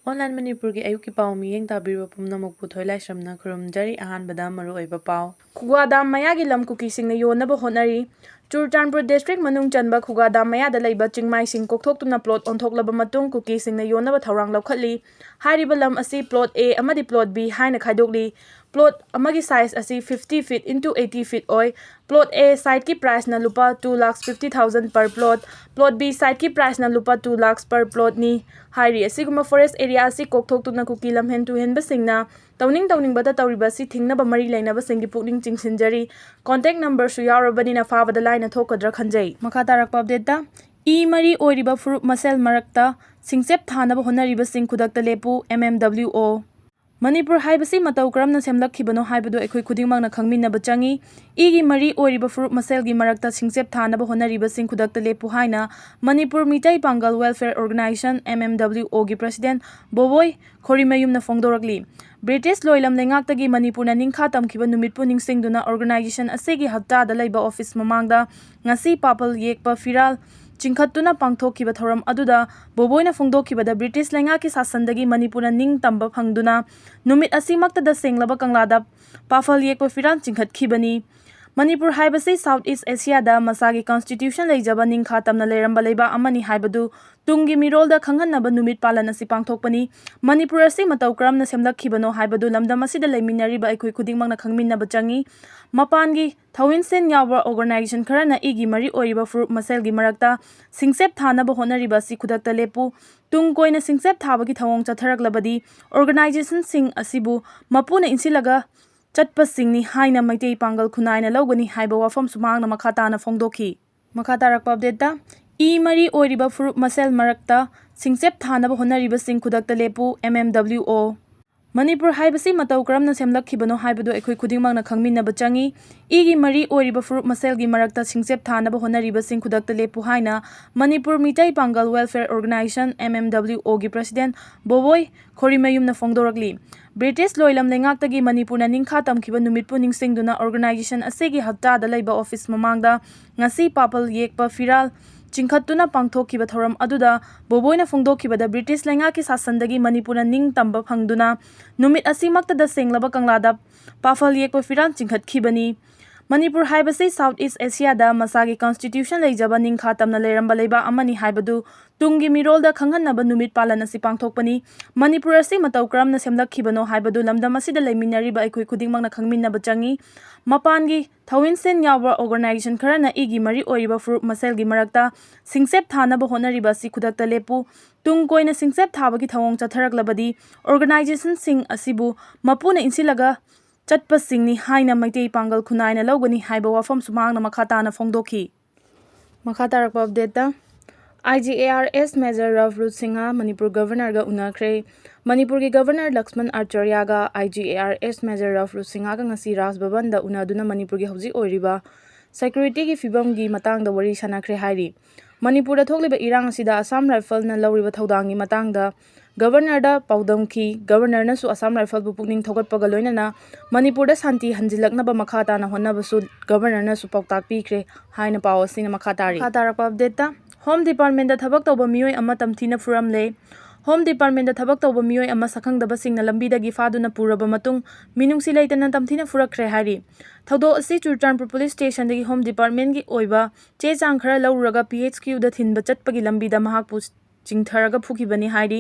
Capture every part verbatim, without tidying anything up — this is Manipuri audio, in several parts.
ꯑꯣꯟꯂꯥꯏꯟ ꯃꯅꯤꯄꯨꯔꯒꯤ ꯑꯌꯨꯛꯀꯤ ꯄꯥꯎ ꯃꯤꯠꯌꯦꯡ ꯇꯥꯕꯤꯔꯤꯕ ꯄꯨꯝꯅꯃꯛꯄꯨ ꯊꯣꯏꯂꯥꯏꯁ꯭ꯔꯝꯅ ꯈꯨꯔꯨꯝꯖꯔꯤ꯫ ꯑꯍꯥꯟꯕꯗ ꯃꯔꯨꯑꯣꯏꯕ ꯄꯥꯎ꯫ ꯈꯨꯒꯥ ꯗꯥꯝ ꯃꯌꯥꯒꯤ ꯂꯝ ꯀꯨꯀꯤꯁꯤꯡꯅ ꯌꯣꯟꯅꯕ ꯍꯣꯠꯅꯔꯤ꯫ ꯆꯨꯔꯆꯥꯟꯄꯨꯔ ꯗꯤꯁꯇ꯭ꯔꯤꯛ ꯃꯅꯨꯡ ꯆꯟꯕ ꯈꯨꯒꯥ ꯗꯥꯝ ꯃꯌꯥꯗ ꯂꯩꯕ ꯆꯤꯡꯃꯥꯏꯁꯤꯡ ꯀꯣꯛꯊꯣꯛꯇꯨꯅ ꯄ꯭ꯂꯣꯠ ꯑꯣꯟꯊꯣꯛꯂꯕ ꯃꯇꯨꯡ ꯀꯨꯀꯤꯁꯤꯡꯅ ꯌꯣꯟꯅꯕ ꯊꯧꯔꯥꯡ ꯂꯧꯈꯠꯂꯤ꯫ ꯍꯥꯏꯔꯤꯕ ꯂꯝ ꯑꯁꯤ ꯄ꯭ꯂꯣꯠ A ꯑꯃꯗꯤ ꯄ꯭ꯂꯣꯠ B ꯍꯥꯏꯅ ꯈꯥꯏꯗꯣꯛꯂꯤ꯫ ꯄ꯭ꯂꯣꯠ ꯑꯃꯒꯤ ꯁꯥꯏꯖ ꯑꯁꯤ fifty feet into eighty feet ꯑꯣꯏ꯫ ꯄ꯭ꯂꯣꯠ A ꯁꯥꯏꯠꯀꯤ ꯄ꯭ꯔꯥꯏꯁꯅ ꯂꯨꯄꯥ two lakhs fifty thousand per plot, plot B ꯁꯥꯏꯠꯀꯤ ꯄ꯭ꯔꯥꯏꯁꯅ ꯂꯨꯄꯥ two lakhs per plotꯅꯤ꯫ ꯍꯥꯏꯔꯤ ꯑꯁꯤꯒꯨꯝꯕ ꯐꯣꯔꯦꯁ ꯑꯦꯔꯤꯌꯥ ꯑꯁꯤ ꯀꯣꯛꯊꯣꯛꯇꯨꯅ ꯀꯨꯀꯤ ꯂꯝꯍꯦꯟ ꯇꯨꯍꯦꯟꯕꯁꯤꯡꯅ ꯇꯧꯅꯤꯡ ꯇꯧꯅꯤꯡꯕꯗ ꯇꯧꯔꯤꯕ ꯑꯁꯤ ꯊꯤꯡꯅꯕ ꯃꯔꯤ ꯂꯩꯅꯕꯁꯤꯡꯒꯤ ꯄꯨꯛꯅꯤꯡ ꯆꯤꯡꯁꯤꯟꯖꯔꯤ꯫ ꯀꯣꯟꯇꯦꯛ ꯅꯝꯕꯔꯁꯨ ꯌꯥꯎꯔꯕꯅꯤꯅ ꯐꯥꯕꯗ ꯂꯥꯏꯅ ꯊꯣꯛꯀꯗ꯭ꯔꯥ ꯈꯟꯖꯩ꯫ ꯃꯈꯥ ꯇꯥꯔꯛꯄ ꯑꯞꯗꯦꯠꯇ, ꯏ ꯃꯔꯤ ꯑꯣꯏꯔꯤꯕ ꯐꯨꯔꯨꯞ ꯃꯁꯦꯜ ꯃꯔꯛꯇ ꯁꯤꯡꯆꯦꯞ ꯊꯥꯅꯕ ꯍꯣꯠꯅꯔꯤꯕꯁꯤꯡ ꯈꯨꯗꯛꯇ ꯂꯦꯞꯄꯨ, M M W O꯫ Manipur ꯍꯥꯏꯕꯁꯤ ꯃꯇꯧ ꯀꯔꯝꯅ ꯁꯦꯝꯂꯛꯈꯤꯕꯅꯣ ꯍꯥꯏꯕꯗꯨ ꯑꯩꯈꯣꯏ ꯈꯨꯗꯤꯡꯃꯛꯅ ꯈꯪꯃꯤꯟꯅꯕ ꯆꯪꯏ꯫ ꯏꯒꯤ ꯃꯔꯤ ꯑꯣꯏꯔꯤꯕ ꯐꯨꯔꯨꯞ ꯃꯁꯦꯜꯒꯤ ꯃꯔꯛꯇ ꯁꯤꯡꯆꯦꯞ ꯊꯥꯅꯕ ꯍꯣꯠꯅꯔꯤꯕꯁꯤꯡ ꯈꯨꯗꯛꯇ ꯂꯦꯞꯄꯨ ꯍꯥꯏꯅ Manipur Meitei Pangal welfare organisation, M M W Oꯒꯤ ꯄ꯭ꯔꯁꯤꯗꯦꯟ ꯕꯣꯕꯣꯏ ꯈꯣꯔꯤꯃꯌꯨꯝꯅ ꯐꯣꯡꯗꯣꯔꯛꯂꯤ꯫ ꯕ꯭ꯔꯤꯇꯤꯁ ꯂꯣꯏꯂꯝ ꯂꯩꯉꯥꯛꯇꯒꯤ ꯃꯅꯤꯄꯨꯔꯅ ꯅꯤꯡꯈꯥ ꯇꯝꯈꯤꯕ ꯅꯨꯃꯤꯠꯄꯨ ꯅꯤꯡꯁꯤꯡꯗꯨꯅ ꯑꯣꯔꯒꯅꯥꯏꯖꯦꯁꯟ ꯑꯁꯤꯒꯤ ꯍꯞꯇꯥꯗ ꯂꯩꯕ ꯑꯣꯐꯤꯁ ꯃꯃꯥꯡꯗ ꯉꯁꯤ ꯄꯥꯄꯜ ꯌꯦꯛꯄ ꯐꯤꯔꯥꯜ ꯆꯤꯡꯈꯠꯇꯨꯅ ꯄꯥꯡꯊꯣꯛꯈꯤꯕ ꯊꯧꯔꯝ ꯑꯗꯨꯗ ꯕꯣꯕꯣꯏꯅ ꯐꯣꯡꯗꯣꯛꯈꯤꯕꯗ ꯕ꯭ꯔꯤꯇꯤꯁ ꯂꯩꯉꯥꯛꯀꯤ ꯁꯥꯁꯟꯗꯒꯤ ꯃꯅꯤꯄꯨꯔꯅ ꯅꯤꯡꯇꯝꯕ ꯐꯪꯗꯨꯅ ꯅꯨꯃꯤꯠ ꯑꯁꯤꯃꯛꯇꯗ ꯁꯦꯡꯂꯕ ꯀꯪꯂꯥꯗ ꯄꯥꯐꯜ ꯌꯦꯛꯄ ꯐꯤꯔꯥꯜ ꯆꯤꯡꯈꯠꯈꯤꯕꯅꯤ꯫ ꯃꯅꯤꯄꯨꯔ ꯍꯥꯏꯕꯁꯤ ꯁꯥꯎꯠ ꯏꯁ ꯑꯦꯁꯤꯌꯥꯗ ꯃꯁꯥꯒꯤ ꯀꯟꯁꯇꯤꯇ꯭ꯌꯨꯁꯟ ꯂꯩꯖꯕ ꯅꯤꯡꯈꯥ ꯇꯝꯅ ꯂꯩꯔꯝꯕ ꯂꯩꯕꯥꯛ ꯑꯃꯅꯤ ꯍꯥꯏꯕꯗꯨ ꯇꯨꯡꯒꯤ ꯃꯤꯔꯣꯜꯗ ꯈꯪꯍꯟꯅꯕ ꯅꯨꯃꯤꯠ ꯄꯥꯂꯟ ꯑꯁꯤ ꯄꯥꯡꯊꯣꯛꯄꯅꯤ꯫ ꯃꯅꯤꯄꯨꯔ ꯑꯁꯤ ꯃꯇꯧ ꯀꯔꯝꯅ ꯁꯦꯝꯂꯛꯈꯤꯕꯅꯣ ꯍꯥꯏꯕꯗꯨ ꯂꯝꯗꯝ ꯑꯁꯤꯗ ꯂꯩꯃꯤꯟꯅꯔꯤꯕ ꯑꯩꯈꯣꯏ ꯈꯨꯗꯤꯡꯃꯛꯅ ꯈꯪꯃꯤꯟꯅꯕ ꯆꯪꯏ꯫ ꯃꯄꯥꯟꯒꯤ ꯊꯧꯏꯟꯁꯤꯟ ꯌꯥꯎꯕ ꯑꯣꯔꯒꯅꯥꯏꯖꯦꯁꯟ ꯈꯔꯅ ꯏꯒꯤ ꯃꯔꯤ ꯑꯣꯏꯔꯤꯕ ꯐꯨꯔꯨꯞ ꯃꯁꯦꯜꯒꯤ ꯃꯔꯛꯇ ꯁꯤꯡꯆꯦꯞ ꯊꯥꯅꯕ ꯍꯣꯠꯅꯔꯤꯕ ꯑꯁꯤ ꯈꯨꯗꯛꯇ ꯂꯦꯞꯄꯨ꯫ ꯇꯨꯡ ꯀꯣꯏꯅ ꯁꯤꯡꯆꯦꯞ ꯊꯥꯕꯒꯤ ꯊꯧꯑꯣꯡ ꯆꯠꯊꯔꯛꯂꯕꯗꯤ ꯑꯣꯔꯒꯅꯥꯏꯖꯦꯁꯟꯁꯤꯡ ꯑꯁꯤꯕꯨ ꯃꯄꯨꯅ ꯏꯟꯁꯤꯜꯂꯒ ꯆꯠꯄꯁꯤꯡꯅꯤ ꯍꯥꯏꯅ ꯃꯩꯇꯩ ꯄꯥꯡꯒꯜ ꯈꯨꯟꯅꯥꯏꯅ ꯂꯧꯒꯅꯤ ꯍꯥꯏꯕ ꯋꯥꯐꯝꯁꯨ ꯃꯍꯥꯛꯅ ꯃꯈꯥ ꯇꯥꯅ ꯐꯣꯡꯗꯣꯛꯈꯤ꯫ ꯃꯈꯥ ꯇꯥꯔꯛꯄ ꯑꯞꯗꯦꯠꯇ, ꯏ ꯃꯔꯤ ꯑꯣꯏꯔꯤꯕ ꯐꯨꯔꯨꯞ ꯃꯁꯦꯜ ꯃꯔꯛꯇ ꯁꯤꯡꯆꯦꯞ ꯊꯥꯅꯕ ꯍꯣꯠꯅꯔꯤꯕꯁꯤꯡ ꯈꯨꯗꯛꯇ ꯂꯦꯞꯄꯨ, M M W O꯫ Manipur ꯍꯥꯏꯕꯁꯤ ꯃꯇꯧ ꯀꯔꯝꯅ ꯁꯦꯝꯂꯛꯈꯤꯕꯅꯣ ꯍꯥꯏꯕꯗꯨ ꯑꯩꯈꯣꯏ ꯈꯨꯗꯤꯡꯃꯛꯅ ꯈꯪꯃꯤꯟꯅꯕ ꯆꯪꯏ꯫ ꯏꯒꯤ ꯃꯔꯤ ꯑꯣꯏꯔꯤꯕ ꯐꯨꯔꯨꯞ ꯃꯁꯦꯜꯒꯤ ꯃꯔꯛꯇ ꯁꯤꯡꯆꯦꯞ ꯊꯥꯅꯕ ꯍꯣꯠꯅꯔꯤꯕꯁꯤꯡ ꯈꯨꯗꯛꯇ ꯂꯦꯞꯄꯨ ꯍꯥꯏꯅ Manipur Meitei Pangal welfare organisation, M M W Oꯒꯤ ꯄ꯭ꯔꯁꯤꯗꯦꯟ ꯕꯣꯕꯣꯏ ꯈꯣꯔꯤꯃꯌꯨꯝꯅ ꯐꯣꯡꯗꯣꯔꯛꯂꯤ꯫ ꯕ꯭ꯔꯤꯇꯤꯁ ꯂꯣꯏꯂꯝ ꯂꯩꯉꯥꯛꯇꯒꯤ ꯃꯅꯤꯄꯨꯔꯅ ꯅꯤꯡꯈꯥ ꯇꯝꯈꯤꯕ ꯅꯨꯃꯤꯠꯄꯨ ꯅꯤꯡꯁꯤꯡꯗꯨꯅ ꯑꯣꯔꯒꯅꯥꯏꯖꯦꯁꯟ ꯑꯁꯤꯒꯤ ꯍꯞꯇꯥꯗ ꯂꯩꯕ ꯑꯣꯐꯤꯁ ꯃꯃꯥꯡꯗ ꯉꯁꯤ ꯄꯥꯄꯜ ꯌꯦꯛꯄ ꯐꯤꯔꯥꯜ ꯆꯤꯡꯈꯠꯇꯨꯅ ꯄꯥꯡꯊꯣꯛꯈꯤꯕ ꯊꯧꯔꯝ ꯑꯗꯨꯗ ꯕꯣꯕꯣꯏꯅ ꯐꯣꯡꯗꯣꯛꯈꯤꯕꯗ ꯕ꯭ꯔꯤꯇꯤꯁ ꯂꯩꯉꯥꯛꯀꯤ ꯁꯥꯁꯟꯗꯒꯤ ꯃꯅꯤꯄꯨꯔꯅ ꯅꯤꯡꯇꯝꯕ ꯐꯪꯗꯨꯅ ꯅꯨꯃꯤꯠ ꯑꯁꯤꯃꯛꯇꯗ ꯁꯦꯡꯂꯕ ꯀꯪꯂꯥꯗ ꯄꯥꯐꯜ ꯌꯦꯛꯄ ꯐꯤꯔꯥꯟ ꯆꯤꯡꯈꯠꯈꯤꯕꯅꯤ꯫ ꯃꯅꯤꯄꯨꯔ ꯍꯥꯏꯕꯁꯤ South East Asiaꯗ ꯃꯁꯥꯒꯤ constitution ꯂꯩꯖꯕ ꯅꯤꯡꯈꯥ ꯇꯝꯅ ꯂꯩꯔꯝꯕ ꯂꯩꯕꯥꯛ ꯑꯃꯅꯤ ꯍꯥꯏꯕꯗꯨ ꯇꯨꯡꯒꯤ ꯃꯤꯔꯣꯜꯗ ꯈꯪꯍꯟꯅꯕ ꯅꯨꯃꯤꯠ ꯄꯥꯂꯟ ꯑꯁꯤ ꯄꯥꯡꯊꯣꯛꯄꯅꯤ꯫ ꯃꯅꯤꯄꯨꯔ ꯑꯁꯤ ꯃꯇꯧ ꯀꯔꯝꯅ ꯁꯦꯝꯂꯛꯈꯤꯕꯅꯣ ꯍꯥꯏꯕꯗꯨ ꯂꯝꯗꯝ ꯑꯁꯤꯗ ꯂꯩꯃꯤꯟꯅꯔꯤꯕ ꯑꯩꯈꯣꯏ ꯈꯨꯗꯤꯡꯃꯛꯅ ꯈꯪꯃꯤꯟꯅꯕ ꯆꯪꯏ꯫ ꯃꯄꯥꯟꯒꯤ ꯊꯧꯏꯟꯁꯤꯟ ꯌꯥꯎꯕ organization ꯈꯔꯅ ꯏꯒꯤ ꯃꯔꯤ ꯑꯣꯏꯔꯤꯕ ꯐꯨꯔꯨꯞ ꯃꯁꯦꯜꯒꯤ ꯃꯔꯛꯇ ꯁꯤꯡꯆꯦꯞ ꯊꯥꯅꯕ ꯍꯣꯠꯅꯔꯤꯕ ꯑꯁꯤ ꯈꯨꯗꯛꯇ ꯂꯦꯞꯄꯨ꯫ ꯇꯨꯡ ꯀꯣꯏꯅ ꯁꯤꯡꯆꯦꯞ ꯊꯥꯕꯒꯤ ꯊꯧꯑꯣꯡ ꯆꯠꯊꯔꯛꯂꯕꯗꯤ organizationꯁꯤꯡ ꯑꯁꯤꯕꯨ ꯃꯄꯨꯅ ꯏꯟꯁꯤꯜꯂꯒ ꯆꯠꯄꯁꯤꯡꯅꯤ ꯍꯥꯏꯅ ꯃꯩꯇꯩ ꯄꯥꯡꯒꯜ ꯈꯨꯟꯅꯥꯏꯅ ꯂꯧꯒꯅꯤ ꯍꯥꯏꯕ ꯋꯥꯐꯝꯁꯨ ꯃꯍꯥꯛꯅ ꯃꯈꯥ ꯇꯥꯅ ꯐꯣꯡꯗꯣꯛꯈꯤ꯫ ꯃꯈꯥ ꯇꯥꯔꯛꯄ updateꯇ, IGARS Major ꯔꯥꯐ ꯔꯨꯆꯤꯡꯍꯥ ꯃꯅꯤꯄꯨꯔ Governorꯒ ꯎꯅꯈ꯭ꯔꯦ꯫ ꯃꯅꯤꯄꯨꯔꯒꯤ Governor Lakshman ꯑꯥꯆꯥꯔꯌꯥꯒ IGARS Major rough ꯔꯨꯆꯤꯡꯍꯥꯒ ꯉꯁꯤ ꯔꯥꯖ ꯚꯕꯟꯗ ꯎꯅꯗꯨꯅ ꯃꯅꯤꯄꯨꯔꯒꯤ ꯍꯧꯖꯤꯛ ꯑꯣꯏꯔꯤꯕ securityꯒꯤ ꯐꯤꯕꯝꯒꯤ ꯃꯇꯥꯡꯗ ꯋꯥꯔꯤ ꯁꯥꯟꯅꯈ꯭ꯔꯦ ꯍꯥꯏꯔꯤ꯫ ꯃꯅꯤꯄꯨꯔꯗ ꯊꯣꯛꯂꯤꯕ ꯏꯔꯥꯡ ꯑꯁꯤꯗ Assam Riflesꯅ ꯂꯧꯔꯤꯕ ꯊꯧꯗꯥꯡꯒꯤ ꯃꯇꯥꯡꯗ Governorꯗ ꯄꯥꯎꯗꯝꯈꯤ꯫ Governorꯅꯁꯨ Assam Riflesꯕꯨ ꯄꯨꯛꯅꯤꯡ ꯊꯧꯒꯠꯄꯒ ꯂꯣꯏꯅꯅ ꯃꯅꯤꯄꯨꯔꯗ ꯁꯥꯟꯇꯤ ꯍꯟꯖꯤꯜꯂꯛꯅꯕ ꯃꯈꯥ ꯇꯥꯅ ꯍꯣꯠꯅꯕꯁꯨ Governorꯅꯁꯨ ꯄꯥꯎꯇꯥꯛ ꯄꯤꯈ꯭ꯔꯦ ꯍꯥꯏꯅ ꯄꯥꯎ ꯑꯁꯤꯅ ꯃꯈꯥ ꯇꯥꯔꯤ꯫ ꯃꯈꯥ ꯇꯥꯔꯛꯄ updateꯇ, Home Departmentꯇ ꯊꯕꯛ ꯇꯧꯕ ꯃꯤꯑꯣꯏ ꯑꯃ ꯇꯝꯊꯤꯅ ꯐꯨꯔꯝꯂꯦ꯫ Home Departmentꯇ ꯊꯕꯛ ꯇꯧꯕ ꯃꯤꯑꯣꯏ ꯑꯃ ꯁꯛꯈꯪꯗꯕꯁꯤꯡꯅ ꯂꯝꯕꯤꯗꯒꯤ ꯐꯥꯗꯨꯅ ꯄꯨꯔꯕ ꯃꯇꯨꯡ ꯃꯤꯅꯨꯡꯁꯤ ꯂꯩꯇꯅ ꯇꯝꯊꯤꯅ ꯐꯨꯔꯛꯈ꯭ꯔꯦ ꯍꯥꯏꯔꯤ꯫ ꯊꯧꯗꯣꯛ ꯑꯁꯤ ꯆꯨꯔꯆꯥꯟꯄꯨꯔ Police Stationꯗꯒꯤ Home Departmentꯀꯤ ꯑꯣꯏꯕ ꯆꯦ ꯆꯥꯡ ꯈꯔ ꯂꯧꯔꯨꯔꯒ PHQꯗ ꯊꯤꯟꯕ ꯆꯠꯄꯒꯤ ꯂꯝꯕꯤꯗ ꯃꯍꯥꯛꯄꯨ ꯆꯤꯡꯊꯔꯒ ꯐꯨꯈꯤꯕꯅꯤ ꯍꯥꯏꯔꯤ꯫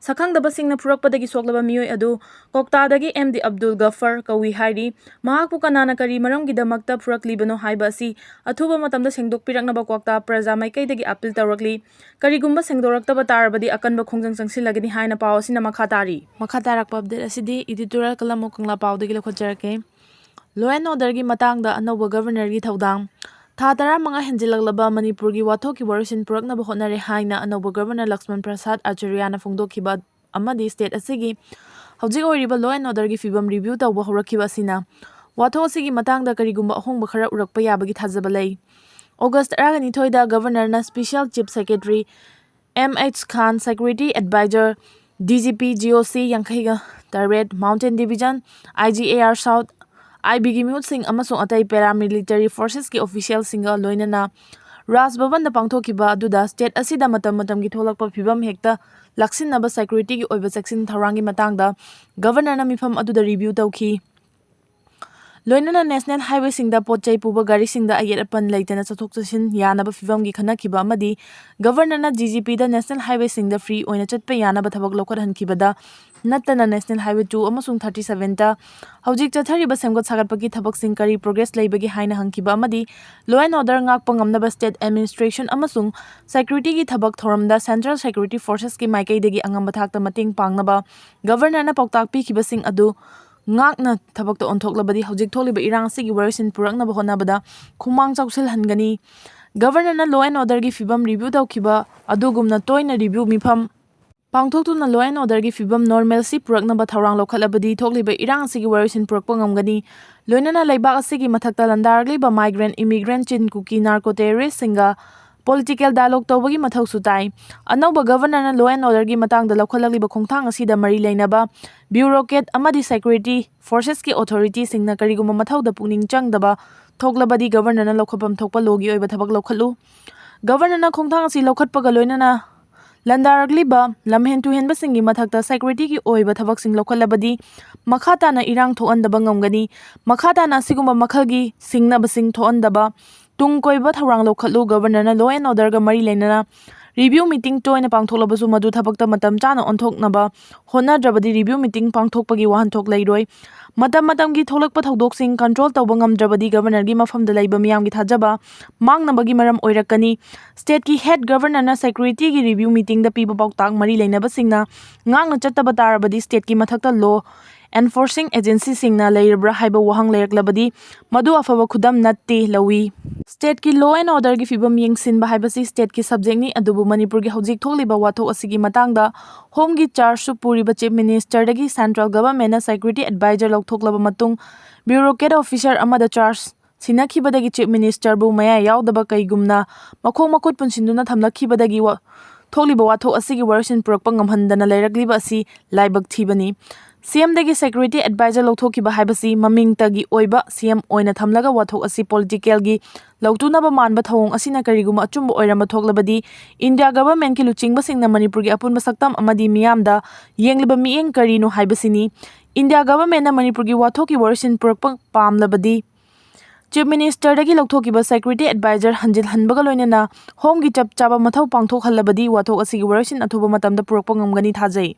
ꯁꯛꯈꯪꯗꯕꯁꯤꯡꯅ ꯐꯨꯔꯛꯄꯗꯒꯤ ꯁꯣꯛꯂꯕ ꯃꯤꯑꯣꯏ ꯑꯗꯨ ꯀꯣꯛꯇꯥꯗꯒꯤ M D Abdul Ghaffar ꯀꯧꯏ ꯍꯥꯏꯔꯤ꯫ ꯃꯍꯥꯛꯄꯨ ꯀꯅꯥꯅ ꯀꯔꯤ ꯃꯔꯝꯒꯤꯗꯃꯛꯇ ꯐꯨꯔꯛꯂꯤꯕꯅꯣ ꯍꯥꯏꯕ ꯑꯁꯤ ꯑꯊꯨꯕ ꯃꯇꯝꯗ ꯁꯦꯡꯗꯣꯛꯄꯤꯔꯛꯅꯕ ꯀ꯭ꯋꯥꯛꯇꯥ ꯄ꯭ꯔꯖꯥ ꯃꯥꯏꯀꯩꯗꯒꯤ appeal ꯇꯧꯔꯛꯂꯤ꯫ ꯀꯔꯤꯒꯨꯝꯕ ꯁꯦꯡꯗꯣꯔꯛꯇꯕ ꯇꯥꯔꯕꯗꯤ ꯑꯀꯟꯕ ꯈꯣꯡꯖꯪ ꯆꯪꯁꯤꯜꯂꯒꯅꯤ ꯍꯥꯏꯅ ꯄꯥꯎ ꯑꯁꯤꯅ ꯃꯈꯥ ꯇꯥꯔꯤ꯫ ꯃꯈꯥ ꯇꯥꯔꯛꯄ update ꯑꯁꯤꯗꯤ editorial column of Kangla ꯄꯥꯎꯗꯒꯤ ꯂꯧꯈꯠꯆꯔꯛꯀꯦ꯫ Law and Orderꯒꯤ ꯃꯇꯥꯡꯗ ꯑꯅꯧꯕ Governorꯒꯤ ꯊꯧꯗꯥꯡ꯫ ꯊꯥ ꯇꯔꯥꯃꯉꯥ ꯍꯦꯟꯖꯤꯜꯂꯛꯂꯕ ꯃꯅꯤꯄꯨꯔꯒꯤ ꯋꯥꯊꯣꯛꯀꯤ ꯋꯥꯔꯣꯏꯁꯤꯟ ꯄꯨꯔꯛꯅꯕ ꯍꯣꯠꯅꯔꯦ ꯍꯥꯏꯅ ꯑꯅꯧꯕ Governor ꯂꯛꯁꯃꯟ ꯄ꯭ꯔꯁꯥꯗ ꯑꯥꯆꯥꯔꯌꯥꯅ ꯐꯣꯡꯗꯣꯛꯈꯤꯕ ꯑꯃꯗꯤ state ꯑꯁꯤꯒꯤ ꯍꯧꯖꯤꯛ ꯑꯣꯏꯔꯤꯕ law and orderꯒꯤ ꯐꯤꯕꯝ review ꯇꯧꯕ ꯍꯧꯔꯛꯈꯤꯕ ꯑꯁꯤꯅ ꯋꯥꯊꯣꯛ ꯑꯁꯤꯒꯤ ꯃꯇꯥꯡꯗ ꯀꯔꯤꯒꯨꯝꯕ ꯑꯍꯣꯡꯕ ꯈꯔ ꯎꯔꯛꯄ ꯌꯥꯕꯒꯤ ꯊꯥꯖꯕ ꯂꯩ꯫ August ꯇꯔꯥꯒ ꯅꯤꯊꯣꯏꯗ Governorꯅ Special Chief Secretary M H Khan, Security Advisor DGP GOC ꯌꯥꯡꯈꯩꯒ ꯇꯔꯦꯠ, Mountain Division IGAR South, IBꯒꯤ ꯃꯤꯍꯨꯠꯁꯤꯡ ꯑꯃꯁꯨꯡ ꯑꯇꯩ paramilitary forcesꯀꯤ officialꯁꯤꯡꯒ ꯂꯣꯏꯅꯅ ꯔꯥꯖ ꯚꯕꯟꯗ ꯄꯥꯡꯊꯣꯛꯈꯤꯕ ꯑꯗꯨꯗ state ꯑꯁꯤꯗ ꯃꯇꯝ ꯃꯇꯝꯒꯤ ꯊꯣꯛꯂꯛꯄ ꯐꯤꯕꯝ ꯍꯦꯛꯇ ꯂꯥꯛꯁꯤꯟꯅꯕ securityꯒꯤ ꯑꯣꯏꯕ ꯆꯦꯛꯁꯤꯟ ꯊꯧꯔꯥꯡꯒꯤ ꯃꯇꯥꯡꯗ governorꯅ ꯃꯤꯐꯝ ꯑꯗꯨꯗ review ꯇꯧꯈꯤ꯫ ꯂꯣꯏꯅꯅ national highwayꯁꯤꯡꯗ ꯄꯣꯠ ꯆꯩ ꯄꯨꯕ ꯒꯥꯔꯤꯁꯤꯡꯗ ꯑꯌꯦꯠ ꯑꯄꯟ ꯂꯩꯇꯅ ꯆꯠꯊꯣꯛ ꯆꯠꯁꯤꯟ ꯌꯥꯅꯕ ꯐꯤꯕꯝꯒꯤ ꯈꯟꯅꯈꯤꯕ ꯑꯃꯗꯤ governorꯅ GGPꯗ national highwayꯁꯤꯡꯗ free ꯑꯣꯏꯅ ꯆꯠꯄ ꯌꯥꯅꯕ ꯊꯕꯛ ꯂꯧꯈꯠꯍꯟꯈꯤꯕꯗ ꯅꯠꯇꯅ national highway two ꯑꯃꯁꯨꯡ thirty sevenꯇ ꯍꯧꯖꯤꯛ ꯆꯠꯊꯔꯤꯕ ꯁꯦꯝꯒꯠ ꯁꯥꯒꯠꯄꯒꯤ ꯊꯕꯛꯁꯤꯡ ꯀꯔꯤ progress ꯂꯩꯕꯒꯦ ꯍꯥꯏꯅ ꯍꯪꯈꯤꯕ ꯑꯃꯗꯤ law and order ꯉꯥꯛꯄ ꯉꯝꯅꯕ state administration ꯑꯃꯁꯨꯡ securityꯒꯤ ꯊꯕꯛ ꯊꯧꯔꯝꯗ central security forcesꯀꯤ ꯃꯥꯏꯀꯩꯗꯒꯤ ꯑꯉꯝꯕ ꯊꯥꯛꯇ ꯃꯇꯦꯡ ꯄꯥꯡꯅꯕ governorꯅ ꯄꯥꯎꯇꯥꯛ ꯄꯤꯈꯤꯕꯁꯤꯡ ꯑꯗꯨ ꯉꯥꯛꯅ ꯊꯕꯛꯇ ꯑꯣꯟꯊꯣꯛꯂꯕꯗꯤ ꯍꯧꯖꯤꯛ ꯊꯣꯛꯂꯤꯕ ꯏꯔꯥꯡ ꯑꯁꯤꯒꯤ ꯋꯥꯔꯣꯏꯁꯤꯟ ꯄꯨꯔꯛꯅꯕ ꯍꯣꯠꯅꯕꯗ ꯈꯨꯃꯥꯡ ꯆꯥꯎꯁꯤꯜꯍꯟꯒꯅꯤ꯫ Governorꯅ law and orderꯒꯤ ꯐꯤꯕꯝ review ꯇꯧꯈꯤꯕ ꯑꯗꯨꯒꯨꯝꯅ ꯇꯣꯏꯅ review ꯃꯤꯐꯝ ꯄꯥꯡꯊꯣꯛꯇꯨꯅ law and orderꯒꯤ ꯐꯤꯕꯝ normalcy ꯄꯨꯔꯛꯅꯕ ꯊꯧꯔꯥꯡ ꯂꯧꯈꯠꯂꯕꯗꯤ ꯊꯣꯛꯂꯤꯕ ꯏꯔꯥꯡ ꯑꯁꯤꯒꯤ ꯋꯥꯔꯣꯏꯁꯤꯟ ꯄꯨꯔꯛꯄ ꯉꯝꯒꯅꯤ꯫ ꯂꯣꯏꯅꯅ ꯂꯩꯕꯥꯛ ꯑꯁꯤꯒꯤ ꯃꯊꯛꯇ ꯂꯥꯟꯗꯥꯔꯛꯂꯤꯕ migrant, immigrant, ꯆꯤꯟ ꯀꯨꯀꯤ, narco terroristꯁꯤꯡꯒ political dialogue ꯇꯧꯕꯒꯤ ꯃꯊꯧꯁꯨ ꯇꯥꯏ꯫ ꯑꯅꯧꯕ governorꯅ law and orderꯒꯤ ꯃꯇꯥꯡꯗ ꯂꯧꯈꯠꯂꯛꯂꯤꯕ ꯈꯣꯡꯊꯥꯡ ꯑꯁꯤꯗ ꯃꯔꯤ ꯂꯩꯅꯕ bureaucrat ꯑꯃꯗꯤ security forcesꯀꯤ authorityꯁꯤꯡꯅ ꯀꯔꯤꯒꯨꯝꯕ ꯃꯊꯧꯗ ꯄꯨꯛꯅꯤꯡ ꯆꯪꯗꯕ ꯊꯣꯛꯂꯕꯗꯤ governorꯅ ꯂꯧꯈꯠꯐꯝ ꯊꯣꯛꯄ lawꯒꯤ ꯑꯣꯏꯕ ꯊꯕꯛ ꯂꯧꯈꯠꯂꯨ꯫ Governorꯅ ꯈꯣꯡꯊꯥꯡ ꯑꯁꯤ ꯂꯧꯈꯠꯄꯒ ꯂꯣꯏꯅꯅ ꯂꯥꯟꯗꯥꯔꯛꯂꯤꯕ ꯂꯝꯍꯦꯟ ꯇꯨꯍꯦꯟꯕꯁꯤꯡꯒꯤ ꯃꯊꯛꯇ securityꯒꯤ ꯑꯣꯏꯕ ꯊꯕꯛꯁꯤꯡ ꯂꯧꯈꯠꯂꯕꯗꯤ ꯃꯈꯥ ꯇꯥꯅ ꯏꯔꯥꯡ ꯊꯣꯛꯍꯟꯗꯕ ꯉꯝꯒꯅꯤ꯫ ꯃꯈꯥ ꯇꯥꯅ ꯑꯁꯤꯒꯨꯝꯕ ꯃꯈꯜꯒꯤ ꯁꯤꯡꯅꯕꯁꯤꯡ ꯊꯣꯛꯍꯟꯗꯕ ꯇꯨꯡ ꯀꯣꯏꯕ ꯊꯧꯔꯥꯡ ꯂꯧꯈꯠꯂꯨ꯫ Governorꯅ law and orderꯒ ꯃꯔꯤ ꯂꯩꯅꯅ review meeting ꯇꯣꯏꯅ ꯄꯥꯡꯊꯣꯛꯂꯕꯁꯨ ꯃꯗꯨ ꯊꯕꯛꯇ ꯃꯇꯝ ꯆꯥꯅ ꯑꯣꯟꯊꯣꯛꯅꯕ ꯍꯣꯠꯅꯗ꯭ꯔꯕꯗꯤ review meeting ꯄꯥꯡꯊꯣꯛꯄꯒꯤ ꯋꯥꯍꯟꯊꯣꯛ ꯂꯩꯔꯣꯏ꯫ ꯃꯇꯝ ꯃꯇꯝꯒꯤ ꯊꯣꯛꯂꯛꯄ ꯊꯧꯗꯣꯛꯁꯤꯡ control ꯇꯧꯕ ꯉꯝꯗ꯭ꯔꯕꯗꯤ governorꯒꯤ ꯃꯐꯝꯗ ꯂꯩꯕ ꯃꯤꯌꯥꯝꯒꯤ ꯊꯥꯖꯕ ꯃꯥꯡꯅꯕꯒꯤ ꯃꯔꯝ ꯑꯣꯏꯔꯛꯀꯅꯤ꯫ Stateꯀꯤ head governorꯅ securityꯒꯤ review meetingꯗ ꯄꯤꯕ ꯄꯥꯎꯇꯥꯛ ꯃꯔꯤ ꯂꯩꯅꯕꯁꯤꯡꯅ ꯉꯥꯛꯅ ꯆꯠꯇꯕ ꯇꯥꯔꯕꯗꯤ stateꯀꯤ ꯃꯊꯛꯇ law enforcing agencyꯁꯤꯡꯅ ꯂꯩꯔꯕ꯭ꯔꯥ ꯍꯥꯏꯕ ꯋꯥꯍꯪ ꯂꯩꯔꯛꯂꯕꯗꯤ ꯃꯗꯨ ꯑꯐꯕ ꯈꯨꯗꯝ ꯅꯠꯇꯦ ꯂꯧꯏ꯫ Stateꯀꯤ law and orderꯒꯤ ꯐꯤꯕꯝ ꯌꯦꯡꯁꯤꯟꯕ ꯍꯥꯏꯕꯁꯤ stateꯀꯤ subjectꯅꯤ, ꯑꯗꯨꯕꯨ ꯃꯅꯤꯄꯨꯔꯒꯤ ꯍꯧꯖꯤꯛ ꯊꯣꯛꯂꯤꯕ ꯋꯥꯊꯣꯛ ꯑꯁꯤꯒꯤ ꯃꯇꯥꯡꯗ homeꯒꯤ chargeꯁꯨ ꯄꯨꯔꯤꯕ chief ministerꯗꯒꯤ central governmentꯅ security adviser ꯂꯧꯊꯣꯛꯂꯕ ꯃꯇꯨꯡ bureaucrat officer ꯑꯃꯗ charge ꯁꯤꯟꯅꯈꯤꯕꯗꯒꯤ chief ministerꯕꯨ ꯃꯌꯥ ꯌꯥꯎꯗꯕ ꯀꯩꯒꯨꯝꯅ ꯃꯈꯣꯡ ꯃꯈꯨꯠ ꯄꯨꯟꯁꯤꯟꯗꯨꯅ ꯊꯝꯂꯛꯈꯤꯕꯗꯒꯤ ꯋꯥ-, ꯊꯣꯛꯂꯤꯕ ꯋꯥꯊꯣꯛ ꯑꯁꯤꯒꯤ ꯋꯥꯔꯣꯏꯁꯤꯟ ꯄꯨꯔꯛꯄ ꯉꯝꯍꯟꯗꯅ ꯂꯩꯔꯛꯂꯤꯕ ꯑꯁꯤ ꯂꯥꯏꯕꯛ ꯊꯤꯕꯅꯤ꯫ ꯁꯤ ꯑꯦꯝꯗꯒꯤ ꯁꯦꯀ꯭ꯌꯨꯔꯤꯇꯤ ꯑꯦꯗꯚꯥꯏꯖꯔ ꯂꯧꯊꯣꯛꯈꯤꯕ ꯍꯥꯏꯕꯁꯤ ꯃꯃꯤꯡꯇꯒꯤ ꯑꯣꯏꯕ ꯁꯤ ꯑꯦꯝ ꯑꯣꯏꯅ ꯊꯝꯂꯒ ꯋꯥꯊꯣꯛ ꯑꯁꯤ ꯄꯣꯂꯤꯇꯤꯀꯦꯜꯒꯤ ꯂꯧꯇꯨꯅꯕ ꯃꯥꯟꯕ ꯊꯧꯑꯣꯡ ꯑꯁꯤꯅ ꯀꯔꯤꯒꯨꯝꯕ ꯑꯆꯨꯝꯕ ꯑꯣꯏꯔꯝꯕ ꯊꯣꯛꯂꯕꯗꯤ ꯏꯟꯗꯤꯌꯥ ꯒꯚꯔꯟꯃꯦꯟꯠꯀꯤ ꯂꯨꯆꯤꯡꯕꯁꯤꯡꯅ ꯃꯅꯤꯄꯨꯔꯒꯤ ꯑꯄꯨꯟꯕ ꯁꯛꯇꯝ ꯑꯃꯗꯤ ꯃꯤꯌꯥꯝꯗ ꯌꯦꯡꯂꯤꯕ ꯃꯤꯠꯌꯦꯡ ꯀꯔꯤꯅꯣ ꯍꯥꯏꯕꯁꯤꯅꯤ꯫ ꯏꯟꯗꯤꯌꯥ ꯒꯚꯔꯟꯃꯦꯟꯠꯅ ꯃꯅꯤꯄꯨꯔꯒꯤ ꯋꯥꯊꯣꯛꯀꯤ ꯋꯥꯔꯣꯏꯁꯤꯟ ꯄꯨꯔꯛꯄ ꯄꯥꯝꯂꯕꯗꯤ ꯆꯤꯐ ꯃꯤꯅꯤꯁꯇꯔꯗꯒꯤ ꯂꯧꯊꯣꯛꯈꯤꯕ ꯁꯦꯀ꯭ꯌꯨꯔꯤꯇꯤ ꯑꯦꯗꯚꯥꯏꯖꯔ ꯍꯟꯖꯤꯜꯍꯟꯕꯒ ꯂꯣꯏꯅꯅ ꯍꯣꯝꯒꯤ ꯆꯞ ꯆꯥꯕ ꯃꯊꯧ ꯄꯥꯡꯊꯣꯛꯍꯜꯂꯕꯗꯤ ꯋꯥꯊꯣꯛ ꯑꯁꯤꯒꯤ ꯋꯥꯔꯣꯏꯁꯤꯟ ꯑꯊꯨꯕ ꯃꯇꯝꯗ ꯄꯨꯔꯛꯄ ꯉꯝꯒꯅꯤ ꯊꯥꯖꯩ꯫